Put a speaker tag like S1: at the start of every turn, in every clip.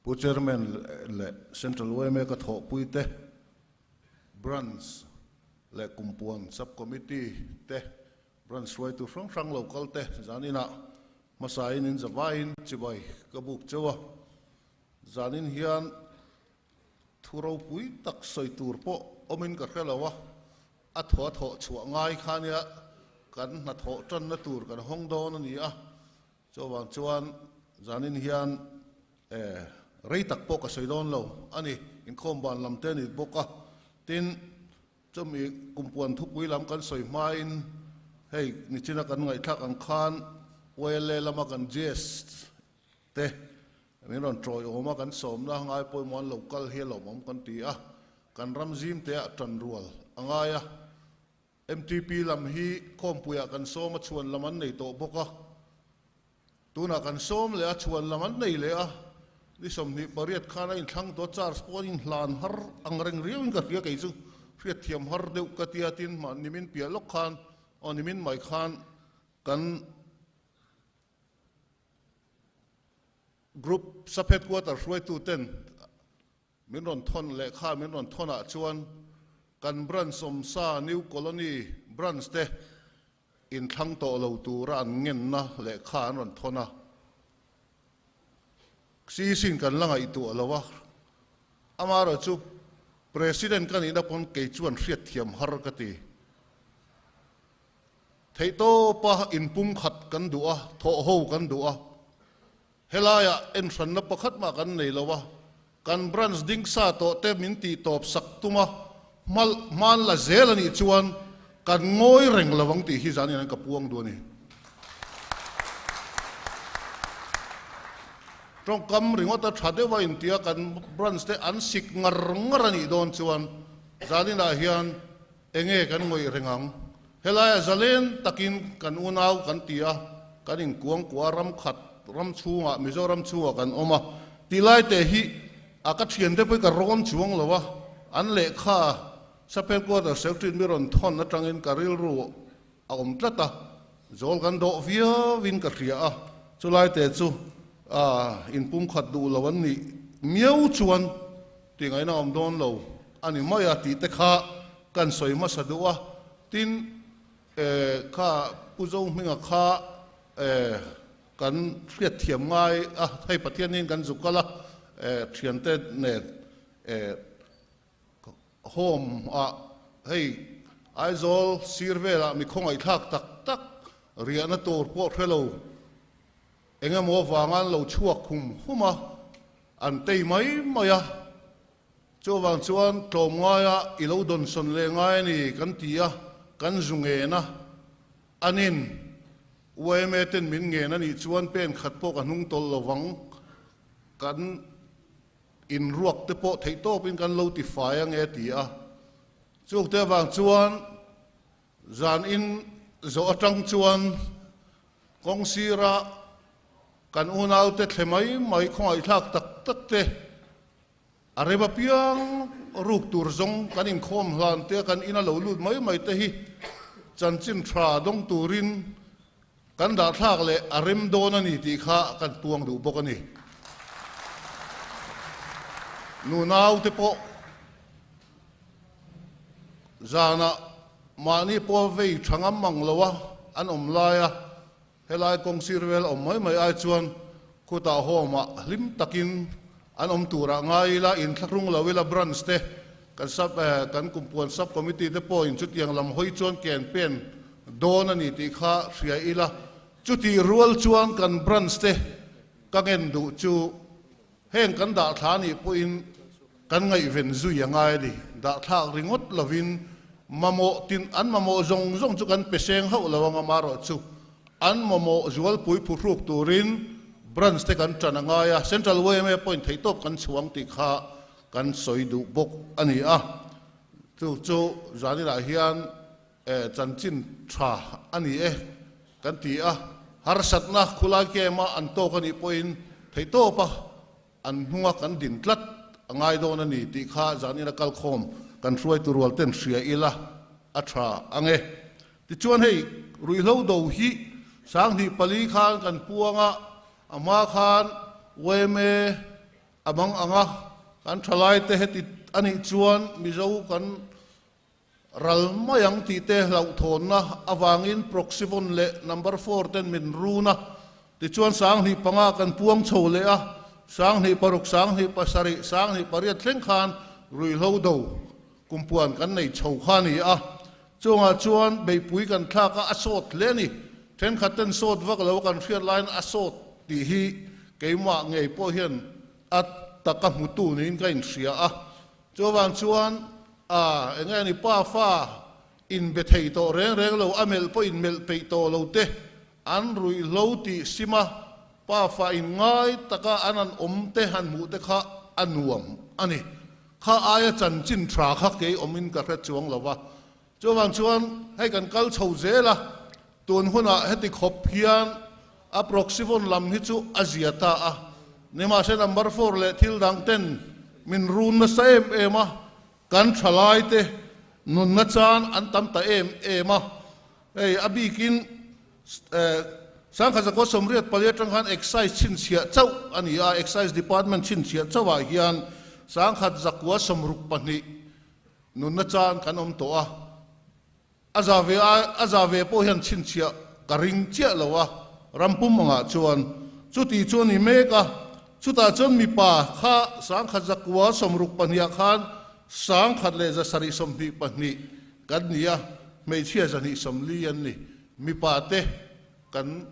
S1: Pu Chairman leh Central yma ka thawhpui te, Branch leh Kumpuan Sub Committee te, Branch hruaitu hrang hrang lo kal te zaninah hmasain in zavaiin chibai ka buk cheu a. Zanin hian thu ropui tak sawi tur pawh awmin ka hre lo a, a thaw a thawh chhuah ngai kha nia kan hnathawh tanna tur kan hawng dawn a ni a. Chuvang chuan zanin hian rei tak pawh ka sawi dawn lo a ni, inkhawm ban lam te a ni bawk a. Tin, chumi kumpuan thupui lam kan sawi hmain hei nichina kan ngaihthlak ang khan YLA lama kan GS te min rawn tawiawm a, kan sawmna ngai pawimawh an lo kal hi a lawmawm kan ti a, kan ram zim te ah tan rual a ngai a. MTP lam hi khawmpuiah kan sawm a chhuan lam an nei tawh bawk a, tunah kan sawm leh a chhuan lam an nei leh a, ni 28 khan a inthlang tawh a, charge pawh an inhlan har ang reng riauin ka hria kei chu hriatthiam har deuh ka tia tin mah nimin piah lawk khan aw nimin mai khan kan Group sub headquarter hruaitu ten min rawn thawn lehkha min rawn thawn ah chuan kan branch awmsa New Colony branch te inthlang tawh lo tura an ngenna lehkha an rawn thawn a. CEC in kan la ngaihtuah lo a, amaherawhchu President ka nihna pawn kei chuan hriatthiam har ka ti. Theihtawpa inpumkhat kan duh a, thawhho kan duh a. Helaiah enhranna pakhat mah kan nei lo a, kan branch ding sa tawh te min tih tawp sak tum a, hmal hman la zel a nih chuan kan ngawi reng lo ang tih hi zanin an ka puang duh a ni. Tawngkam ringawta tha deuh a intia kan branch te an sik ngar ngar a nih dawn chuan zaninah hian Enge kan ngawih reng ang? Helaia zalen takin kan unau kan ti a, kan inkuangkuah ram khat ram chhungah, Mizoram chhungah kan awm a, tih lai te hi a ka thiante pawh hi ka rawn chuang lo a, an lehkha Sub Headquarter Secretary mi rawn thawn atangin ka rilru a awm tlat a, zawl kan dawh viauin ka hria a, chulai te chu inpumkhat duh lo an nih miau chuan Tih ngaihna awm dawn lo a ni mai a tih te kha kan sawi hmasa duh a, tin kha Pu Zohminga kha kan hriatthiam ngai a, hei Pathianin kan zuk kal a, thiante nen home ah hei Aizawl sir velah mi khawngaihthlak tak tak riahna tur pawh hre lo Eng emaw avanga an lo chhuak hum hum a, an tei mai mai a. Chuvang chuan tlawmngaia i lo dawnsawn leh ngai a ni kan ti a, kan zu ngen a. Anin, yma ten min ngen a nih chuan pen khat pawh ka hnung tawlh lo vang, kan inruak te pawh theihtawpin kan lo ti fai ange a ti a. Chungte avang chuan zan in zawh atang chuan Kawng sira kan unaute thle mai mai khawngaihthlak tak tak te, a rem apiang ruk tur zawng kan inkhawm hlan te a kan ina lo lut mai mai te hi chanchin tha dawng turin kan dahthlak leh a rem dawn a ni tih kha kan puang duh bawk a ni. Nunaute pawh Zanah mahni pawh vei tha ngam ang lo a an awm lai a, helai kawng sir vel awm mai mai ai chuan khutah home ah hlim takin an awm turah ngai ila, inthlahrung lo ila branch te kan sub kan kumpuan sub committee te pawhin chutiang lam hawi chuan ken pen dawn a ni tih kha hria ila, chutih rual chuan kan branch te ka ngen duh chu Heng kan dahthla nih pawhin kan ngaihven zui a ngai a ni. Dahthlak ringawt lovin mamawh tin an mamawh zawng zawng chu kan pe seng hauh lo ang amarawh chu an mamawh zualpui phuhruk turin branch te kan tan a ngai a, Central yma pawhin theihtawp kan chhuang tih kha kan sawi duh bawk a ni a. Chu chu zaninah hian chanchin tha a ni e kan ti a, harsatna khulai kem a an tawk a nih pawhin theihtawp a an hnunga kan din tlat a ngai dawn a ni tih kha zanin a kalkhawm kan hruaitu rual ten hria ila a tha ang e. Tichuan hei ruihhlo do hi 2004 khan kan puang a, a hma khan yma. A mang ang a, kan thalaite heti a nih chuan Mizo kan ral mai ang tih te hlauhthawnna avangin Proxyvon leh Number Four ten min run a, tichuan 5005 kan puang chho leh a, 56, 67, 78 thleng khan ruihhlo do kumpuan kan nei chho kha a ni a, chungah chuan beihpui kan thlak a, a sawt hle a ni. Thenkhat ten sawt vak lo kan hriat laiin a sawt tih hi keimah ngei pawh hian a taka hmutu niin ka inhria a. Chuvang chuan a eng nge ni pa fa inbe thei tawh reng reng lo, a melh pawh inmelh peih tawh lo te, an ruihhlo tih sim a, pa fa in ngai taka an han awm te han hmuh te kha a nuam a ni. Kha aia chanchin tha kha kei awmin ka hre chuang lo va. Chuvang chuan hei kan kal chho zel a, tun hunah heti khawp hian a proxyphone lam hi chu a zia ta a, nimahse number four leh thil dang ten min run nasa em em a, kan thalai te nunna chan an tam ta em em a, hei a bikin Sangkhat zakua 84 atang khan Excise chhinchhiah chauh a ni a, Excise Department chhinchhiah chauhah hian 1162 Nunna chan kan awm tawh a, a za ve a, a za ve pawh hian chhinchhiah ka ring chiah lo a, ram pum angah chuan chuti chu a ni mek a, chutah chuan mipa kha 1162ah khan 1722 kan ni a, hmeichhia 240 an ni, mipa te kan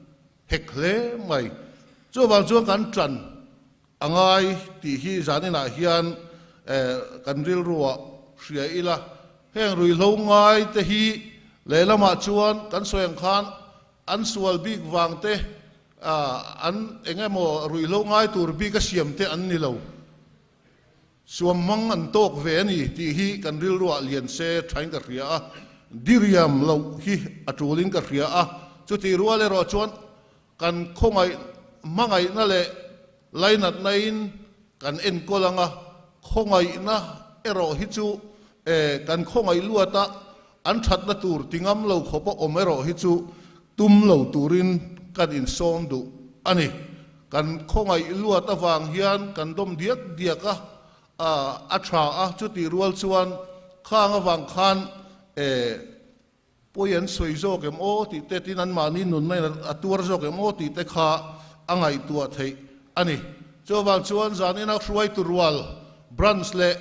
S1: hek hle mai. Chuvang chuan kan tan A ngai tih hi zaninah hian kan rilruah hria ila, heng ruihhlo ngai te hi lehlamah chuan kan sawi ang khan an sual bik vang te, an eng emaw ruihhlo ngai tur bik a siam te an ni lo. Suam hmang an tawk ve a ni tih hi kan rilruah lian se thain ka hria a, diriam loh hi a tulin ka hria a, chutih rual erawh chuan Kan khawngaih hmangaihna leh lainatnain kan enkawl ang a, khawngaihna erawh hi chu kan khawngaih luat a, an thatna tur ti ngam lo khawpa awm erawh hi chu tum lo turin kan insawm duh a ni. Kan khawngaih luat avang hian kan dawm diak diak a, a tha a, chutih rual chuan khang avang khan Pawi an sawi zawk em aw tih te, tin anmahni nunna in a tuar zawk em aw tih te kha a ngaihtuah theih a ni. Chuvang chuan zanina hruaitu rual Branch leh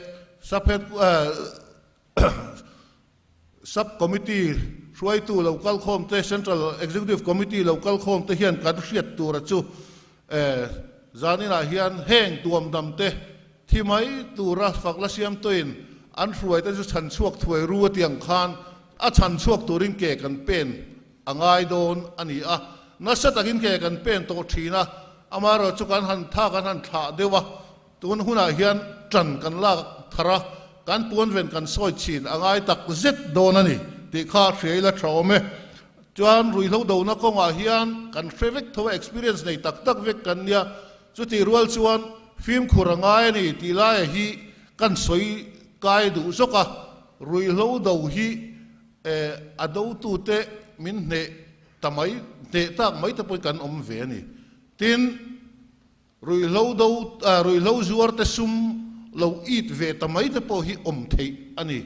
S1: Sub Committee hruaitu lo kalkhawm te, Central Executive Committee lo kalkhawm te hian kan hriat tura chu zaninah hian heng tuamdam te Thi mai tura fak la siam tawhin an hruaite chu chhan chhuak thuai ru a ti ang khan a chhan chhuak turin ke kan pen a ngai dawn a ni a, nasa takin ke kan pen tawh thin a, amaherawhchu kan han tha kan han thlah deuh a, tun hunah hian tan kan lak thar a, kan puanven kan sawi chhin a ngai tak zet dawn a ni tih kha hria ila tha awm e. Chuan ruihhlo dona kawngah hian kan hre vek tho a, experience nei tak tak vek kan nia, Chutih rual chuan fimkhur a ngai a ni tih laia hi kan sawi kai duh zawk a, ruihhlo do hi a dotute min hneh ta mai, hneh tak mai te pawhin kan awm ve a ni. Tin, ruihhlo do, ruihhlo zuarte sum lo it ve ta mai te pawh hi awm theih a ni.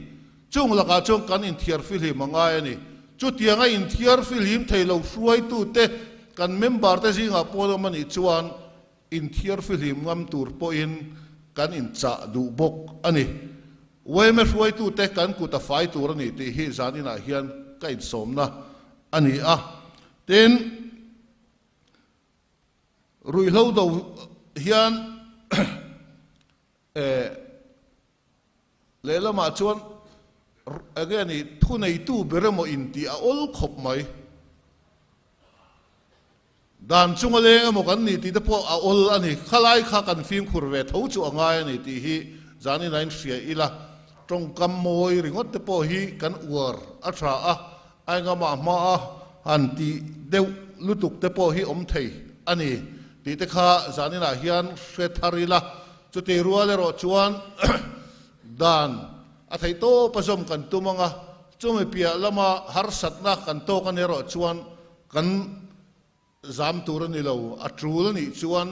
S1: Chung lakah chuan kan inthiar fihlim a ngai a ni. Chutianga inthiar fihlim thei lo hruaitute kan member te zingah pawn awm a nih chuan inthiar fihlim ngam tur pawhin kan inchah duh bawk a ni. Yma hruaitute kan kut a fai tur a ni tih hi zan inah hian ka insawmna a ni a. Tin, ruihhlo do hian eh, Lehlamah chuan enge a nih, thuneitu ber emaw intih a awl khawp mai. Dan chunga leng emaw kan nih tih te pawh a awl a ni. Khalai kha kan fimkhur ve tho chu a ngai a ni tih hi zanin a inhria ila. Tawngkam mawi ringawt te pawh hi kan uar a tha a, a engamah hma a han tih deuh lutuk te pawh hi awm thei a ni tih te kha zaninah hian hre thar ila. Chutih rual erawh chuan dan a theih tawp a zawm kan tum ang a, chumi piah lama harsatna kan tawk a ni erawh chuan kan zam tur a ni lo, a tul a nih chuan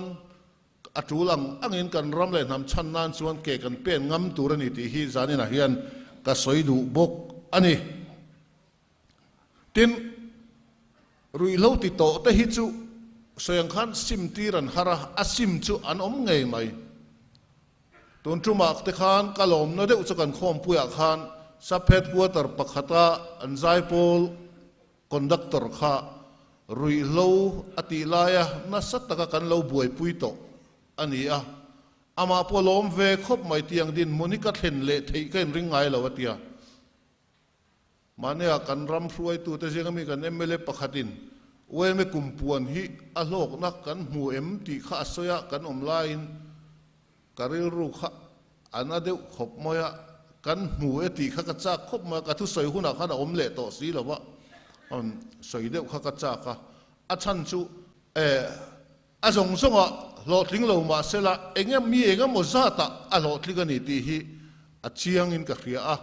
S1: A tul ang angin kan ram leh hnam chhan nan chuan ke kan pen ngam tur a ni tih hi zaninah hian ka sawi duh bawk a ni. Tin, ruihhlo ti tawh te hi chu sawi ang khan sim tir an har a, a sim chu an awm ngei mai. Tun tumah te khan ka lawmna deuh chu kan khawmpuiah khan sub headquarter pakhata an zaipawl Conductor kha ruihhlo a tih laia nasa taka kan lo buaipui tawh a ni a, amah pawh lawm ve khawp mai tiang dinhmun hi ka thlen leh theih ka inring ngai lo a ti a. Mahnia kan ram hruaitute zinga mi kan mla pakhatin UMA kumpuan hi a hlawkna kan hmu em tih kha a sawi a, kan awm laiin Ka rilru kha a na deuh khawp mai a, kan hmu e tih kha ka chak khawp mai a, ka thusawi hunah khan a awm leh tawh si lo va, sawi deuh kha ka chak a, a chhan chu eh a zawng zawngah hlawhtling lo mah sela eng mi eng emaw zatah a hlawhtling a ni tih hi a chiangin ka hria a,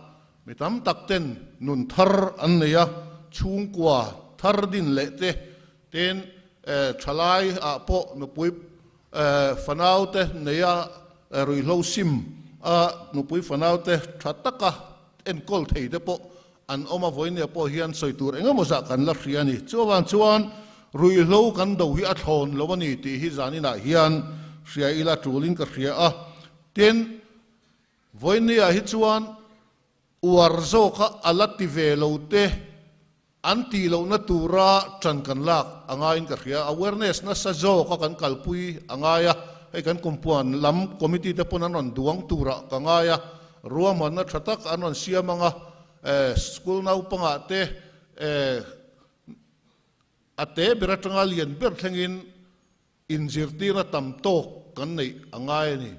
S1: mi tam tak ten nun thar an nei a, chhungkua thar din leh te Tin, thalai ah pawh nupui fanau te nei a, ruihhlo sim a nupui fanau te tha taka enkawl thei te pawh an awm a, vawinia pawh hian sawi tur eng emaw zah kan la hria a ni. Chuvang chuan ruihhlo kan do hi a thlawn lo a ni tih hi zaninah hian hria ila tulin ka hria a. Tin, vawinia hi chuan uar zawka a la ti ve lo te, An tih lohna tura ṭan kan lak a ngaiin ka hria. Awareness nasa zawka kan kalpui a ngai a, hei kan kumpuan lam committee te pawn an rawn duang turah ka ngai a, ruahmanna ṭha tak an rawn siam ang a, school naupangah te a te ber aṭanga lian ber thlengin Inzirtirna tam tawk kan neih a ngai a ni.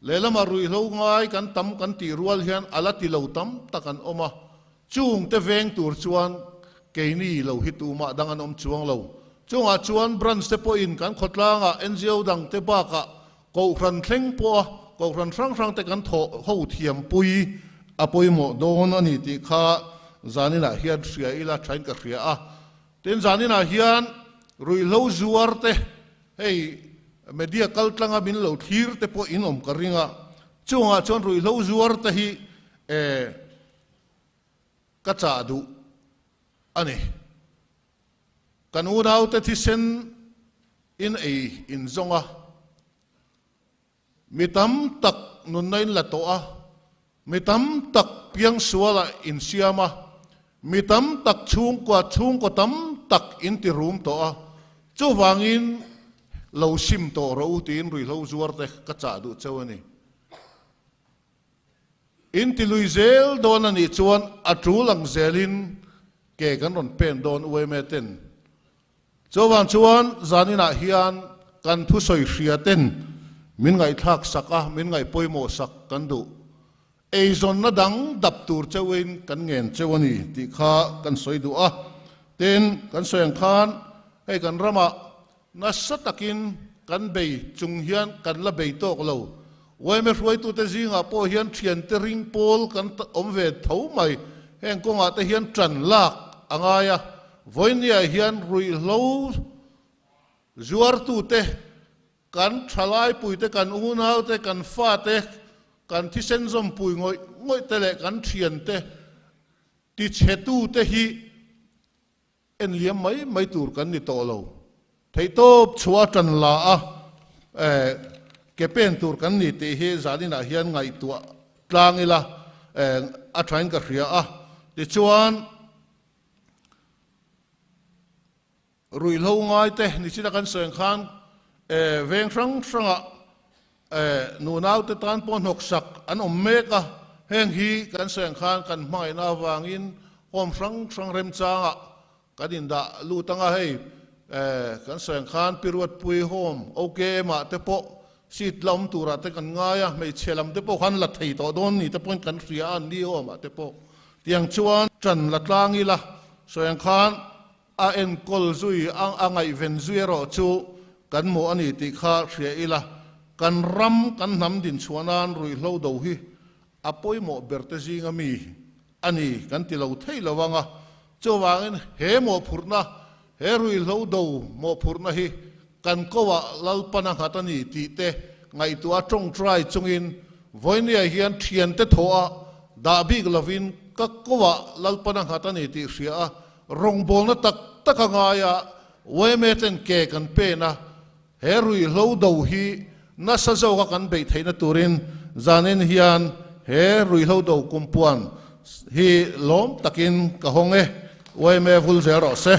S1: Lehlamah ruihhlo ngai kan tam kan tih rual hian a la ti lo tam tak an awm a, chungte veng tur chuan keini lo hi tumah dang an awm chuang lo. Chungah chuan branch te pawhin kan khawtlangah NGO dangte bakah Kohhran thleng pawha Kohhran hrang hrangte kan thawh ho thiampui a pawimawh dawn a ni tih kha zaninah hian hria ila thain ka hria a. Tin, zaninah hian ruihhlo zuar te, hei media kal tlanga min lo thlir te pawh in awm ka ring a, chungah chuan ruihhlo zuar te hi eh ka chah duh a ni. Kan unaute thisen in ei in zawng a, Mi tam tak nunna in la tawh a, mi tam tak piangsualah in siam a, mi tam tak chhungkua chhungkaw tam tak in ti rum tawh a, chuvangin lo sim tawh rawh u tiin ruihhlo zuar te ka chah duh cheu a ni. In ti lui zel dawn a nih chuan a tul ang zelin ke kan rawn pen dawn UMA ten. Chuvang chuan zaninah hian kan thusawi hria ten min ngaihthlak sak a, min ngaih pawimawh sak kan duh. Eizawnna dang dap tur cheuhin kan ngen cheu a ni tih kha kan sawi duh a. Tin, kan sawi ang khan hei kan ramah nasa takin kan bei chung hian kan la bei tawk lo. Yma hruaitute zingah pawh hian thiante ring pawl kan awm ve tho mai. Heng kawngah te hian tan lak a ngai a. Vawinia hian ruihhlo zuartute, kan thalaipuite, kan unaute, kan fate, kan thisen zawmpui ngawih ngawihte leh kan thiante tichhetute hi en liam mai mai tur kan ni tawh lo. Theihtawp chhuah a tan la a, ke pen tur kan ni tih hi zaninah hian ngaihtuah tlang ila a thain ka hria a. Tichuan. Ruihhlo ngaite nichina kan sawi ang khan veng hrang hrangah nunaute tan pawh hnawksak an awm mek a, heng hi kan sawi ang khan kan hmangaihna avangin home hrang hrang remchangah kan indah lut ang a, hei kan sawi ang khan Piruatpui Home OKM ah te pawh seat la awm turah te kan ngai a, hmeichhe lam te pawh khan la thei tawh dawn ni te pawhin kan hria a, an ni home ah te pawh. Tiang chuan ṭan la tlang ila, sawi ang khan a enkawl zui a ngaihven zui erawh chu kan hmuh a ni tih kha hria ila, kan ram kan hnam dinchhuah nan ruihhlo do hi a pawimawh berte zinga mi a ni kan ti lo thei lo ang a, chuvangin he mawhphurhna, he ruihhlo do mawhphurhna hi kan koah Lalpan a nghat a ni tih te. ngaihtuah a tawngtai chungin vawinia hian thiante thaw a dah bik lovin ka koah Lalpan a nghat a ni tih hria a, rawngbawlna tak tak a ngai a, yma ten ke kan pen a, he ruihhlo do hi nasa zawka kan beih theihna turin zanin hian he ruihhlo do kumpuan hi lawm takin ka hawng e, yma vul zel rawh se.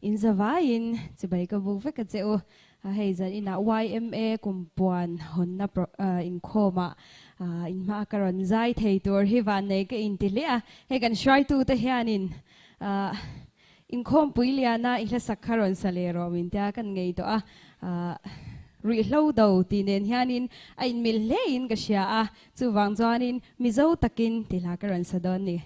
S2: In zavaiin chibai ka buk vek a che u. Hei zan inah yma kumpuan hawnna inkhawmah inhma ka rawn zai thei tur hi vannei ka inti hle a. Hei kan hruaitute hianin Inkhawmpui liana i hlasak kha rawn sa leh rawh min tia kan ngei tawh a, ruihhlo do tih nen hianin a inmil hlein ka hria a, chuvang chuanin Mizo takin ti hla ka rawn sa dawn ni.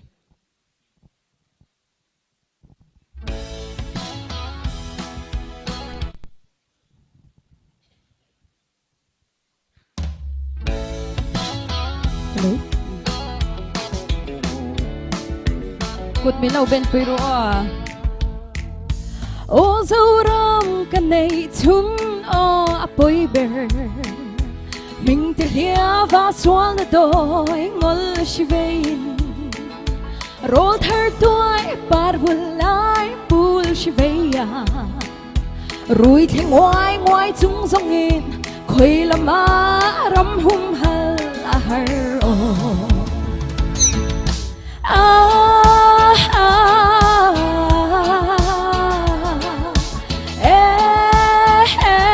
S2: Kut min lo ben pui ru aw. Aw Zoram ka nei chhun aw a pawi ber. Hming ti hliava sual na dawi ngol hri veiin. Rawl thar tuai par vul lai pul hri veia. Rui thleng nguai nguai chung zawngin khawi lama ram humhal a har aw. Ah, ah, eh, eh.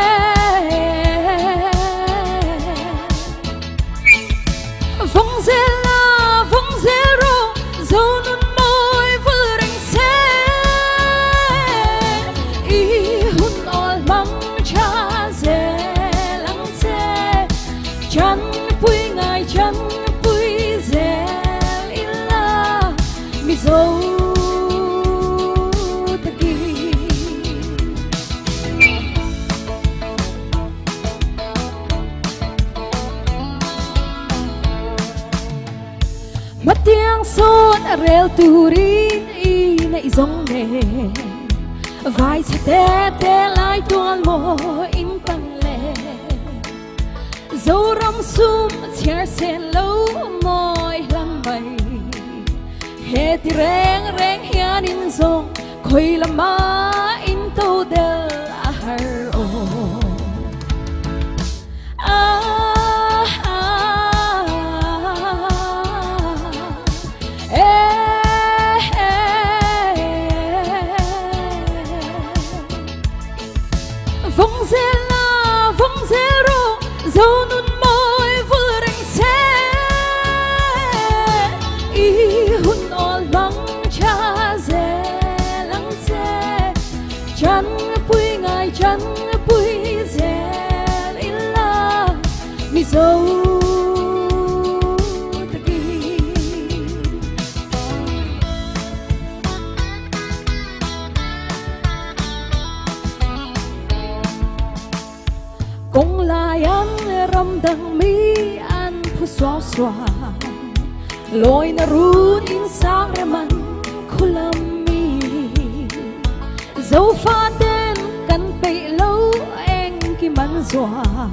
S2: Vawng zel la, vawng zel rawh, zo nun mawi vul reng se. I hun awl hmang tha zel ang che, chan pui ngai chan pui zel ila Mizo taki. Hmatiang sawn a rel turin i neih zawng nen Vai chhe te te lai tual maw in pan le Zoram sum chhiar sen lo mawi hlang mai He ti reng reng hian in zawng khawi lama in to del a har aw. Ah, ah, eh, eh. Vawng zel la, vawng zel rawh, zo nun mawi vul reng se. I hun awl hmang tha zel ang che, chan pui ngai chan pui zel ila Mizo taki. Kawng lai an ram dang mi an phu suau suau, Lawi na run in sang rem an khulam mi. Zofa ten kan peih lo engkim an zuar,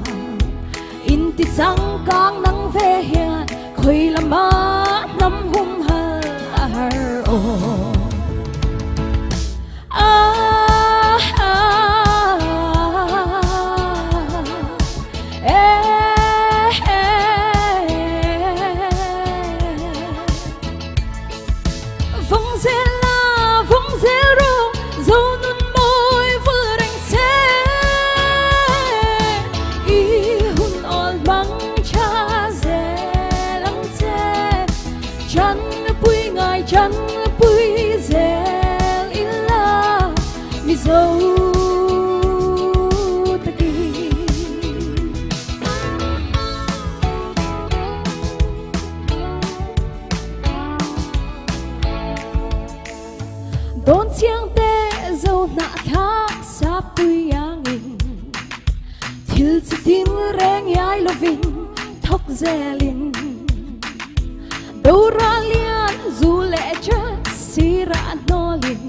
S2: In ti changkang nang ve hian khawi lama hnam humhal a har aw. Ah, ah, eh, eh. Vawng zel la, vawng zel rawh, zo nun mawi vul reng se. I hun awl hmang tha zel ang che. Chan pui ngai chan pui zel ila Mizo taki. Dawn chiang te zo hnah thlak sapui angin Thil chi tin reng iai lovin thawk zelin Dora lian zu leh chat sirah hnawlin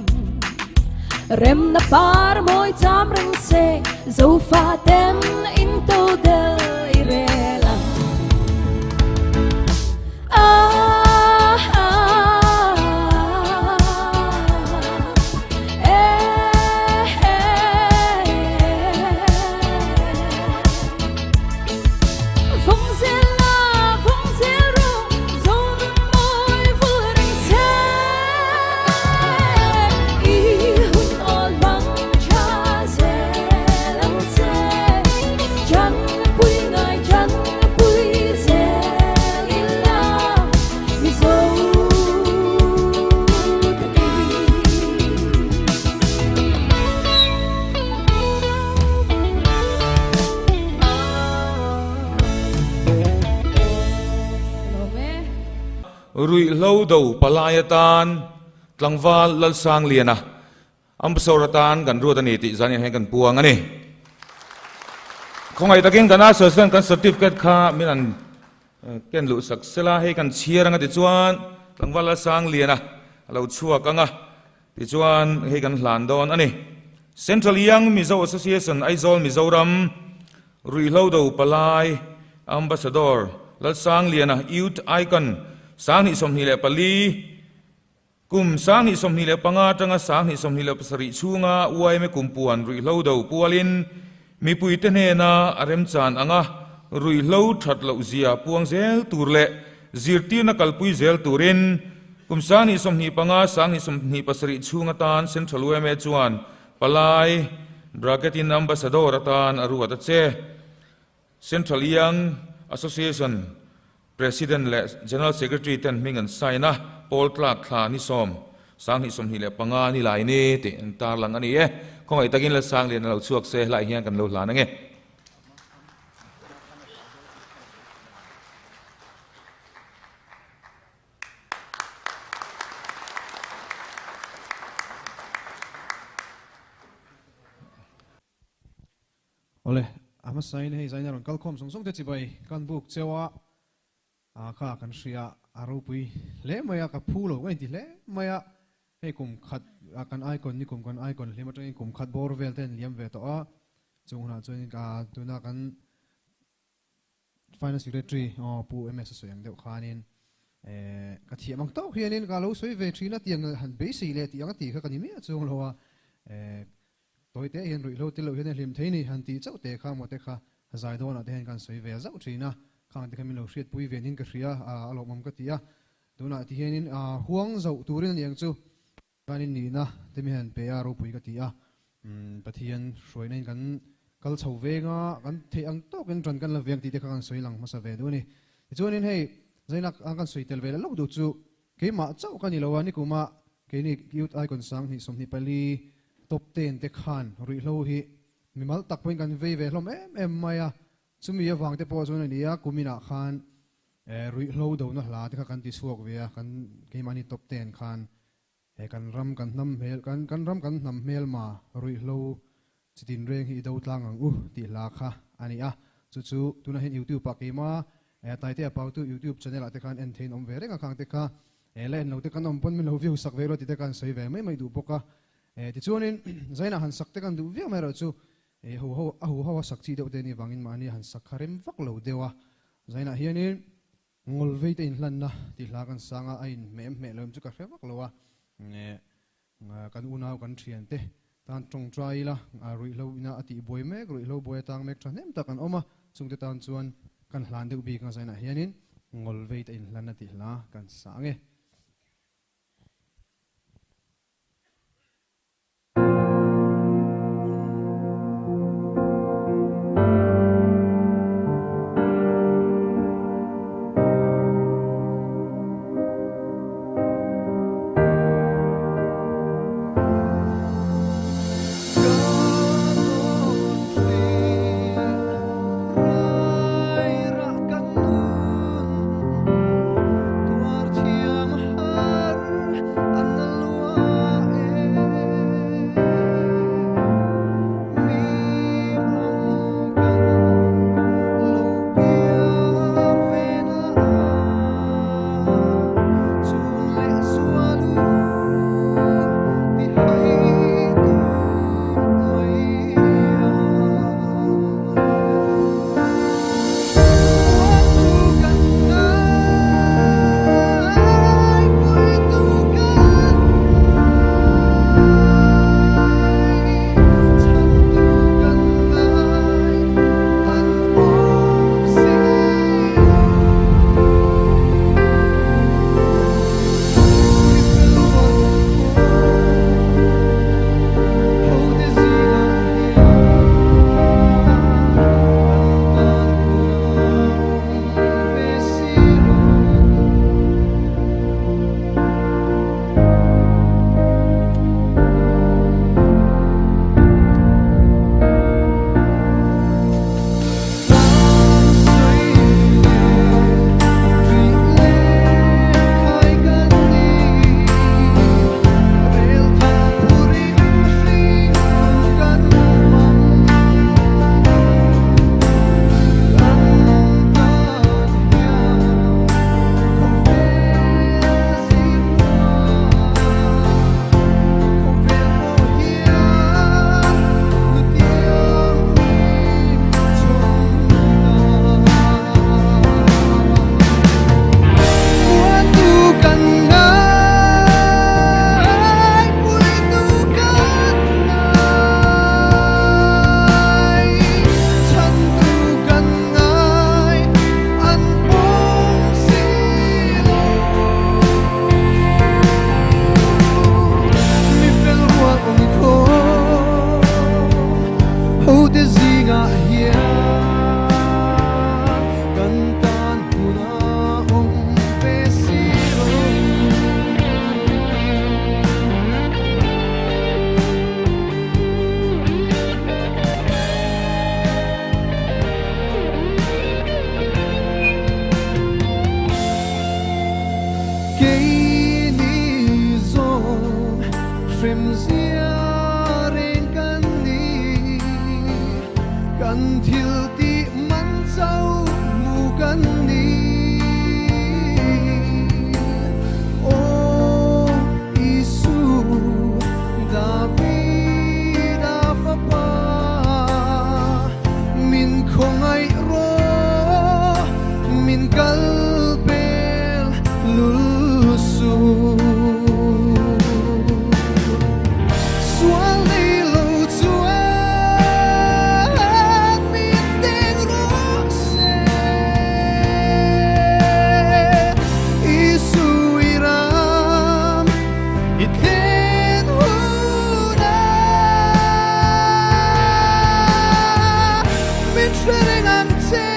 S2: Remna par mawi cham reng se zofa ten in to del i rel ang. Ah, ah, eh, eh. Vawng zel la, vawng zel rawh, zo nun mawi vul reng se. I hun awl hmang tha zel ang che, chan pui ngai chan pui zel ila Mizo taki.
S3: Ruihhlo do palai atan tlangval Lalsangliana Ambassador atan kan ruat a ni tih zanin hian kan puang a ni. Khawngaih takin kan Association kan certificate kha min an ken luh sak sela hei kan chhiar anga tichuan tlangval Lalsangliana. a lo chhuak ang a, tichuan hei kan hlan dawn a ni. Central Young Mizo Association Aizawl Mizoram Ruihhlo Do Palai Ambassador Lalsangliana Youth Icon 2024 Kum 2025 atanga 2027 chhunga yma kumpuan ruihhlo do pualin mipuite hnena a remchan anga ruihhlo that loh zia puang zel tur leh zirtirna kalpui zel turin kum 2025, 2027 chhung atan Central yma chuan Palai bracket in Ambassador atan a ruat a che. Central Young Association President leh General Secretary ten hming an sign a, pawl tlak thla ni sawm, 2025 ni lai ni tih an tarlang a ni e. Khawngaih takin Lalsanglian a lo chhuak se, helaiah hian kan lo hlan ange.
S4: Awle, a hmasain hei zaina rawn kalkhawm zawng zawng te chibai kan buk cheu a, a kha kan hria a ropui hle mai a, ka phu lo ka inti hle mai a, hei kum khat kan icon ni kum kan icon hlim atangin kum khat bawr vel te an liam ve tawh a, chung hunah chuan ka tuna kan Finance Secretary aw Pu MS a sawi ang deuh khanin ka thiam ang tawk hianin ka lo sawi ve thin a tiang han beisei leh tih ang a tih kha ka ni miah chuang lo a, tawi te hian ruihhlo tel loh hian a hlim thei ni han tih chauh te kha maw te kha zai dawnah te hian kan sawi ve zauh thin a, khang te kha min lo hriatpui ve niin ka hria a, a lawmawm ka ti a, tunah ti hianin huang zauh turin a ni ang chu. Khanin nihna te mi han pe a ropui ka ti a, Pathian hruaina in kan kal chho veng a, kan theih ang tawkin ṭan kan la veng tih te kha kan sawi lang hmasa ve duh a ni. Tichuanin hei Zainah a kan sawi tel ve leh lawk duh chu keimah chauh ka ni lo a, nikuma keini Youth Icon 2024 top ten te khan ruihhlo hi mimal tak pawhin kan vei ve hlawm em em mai a, chumi avang te pawh chuan a ni a, kuminah khan Ruihhlo dona hla te kha kan ti chhuak ve a, kan keimahni top ten khan he kan ram kan hnam hmel kan kan ram kan hnam hmelma ruihhlo chitin reng hi i do tlang ang u tih hla kha a ni a, chu chu tunah hian youtube ah keima Taitea Pautu youtube channel ah te khan en theiin awm ve reng a, khang te kha la en lo te kan awm pawn min lo view sak ve rawh tih te khan sawi ve mai mai duh bawk a, tichuanin Zainah han sak te kan duh viau mai erawh chu ho ho a hu ho a sak chi deuh te anih vangin mahni han sak kha rem vak lo deuh a, Zainah hianin ngawlvei te inhlanna tih hla kan sang a, a inhmeh hmeh lo em chu ka hre vak lo a, kan unau kan thiante tan tawngtai ila ruihhlo ina a tih buai mek, ruihhlo buai atang mek thahnem tak an awm a, chungte tan chuan kan hlan deuh bik a Zainah hianin ngawlvei te inhlanna tih hla kan sang e.
S5: te zingah hian kan tan hmun a awm ve si lo. Keini zawng hrem zia reng kan ni, kan thil tih man chauh hmu kan ni. Aw Isu Davida fapa, min khawngaih rawh, min kal pel lul suh. Sual nei lo chuan min deng rawh se, Isu i ram i thlen hunah min hre reng ang che,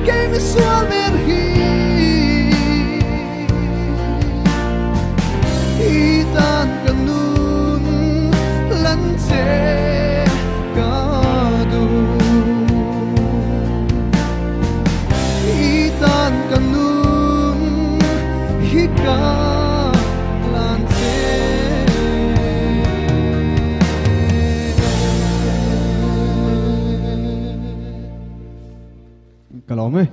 S5: kei mi sual ber hi. I tan ka nun lan che ka duh, i tan ka nun hi ka lan che.
S4: Ka lawm e.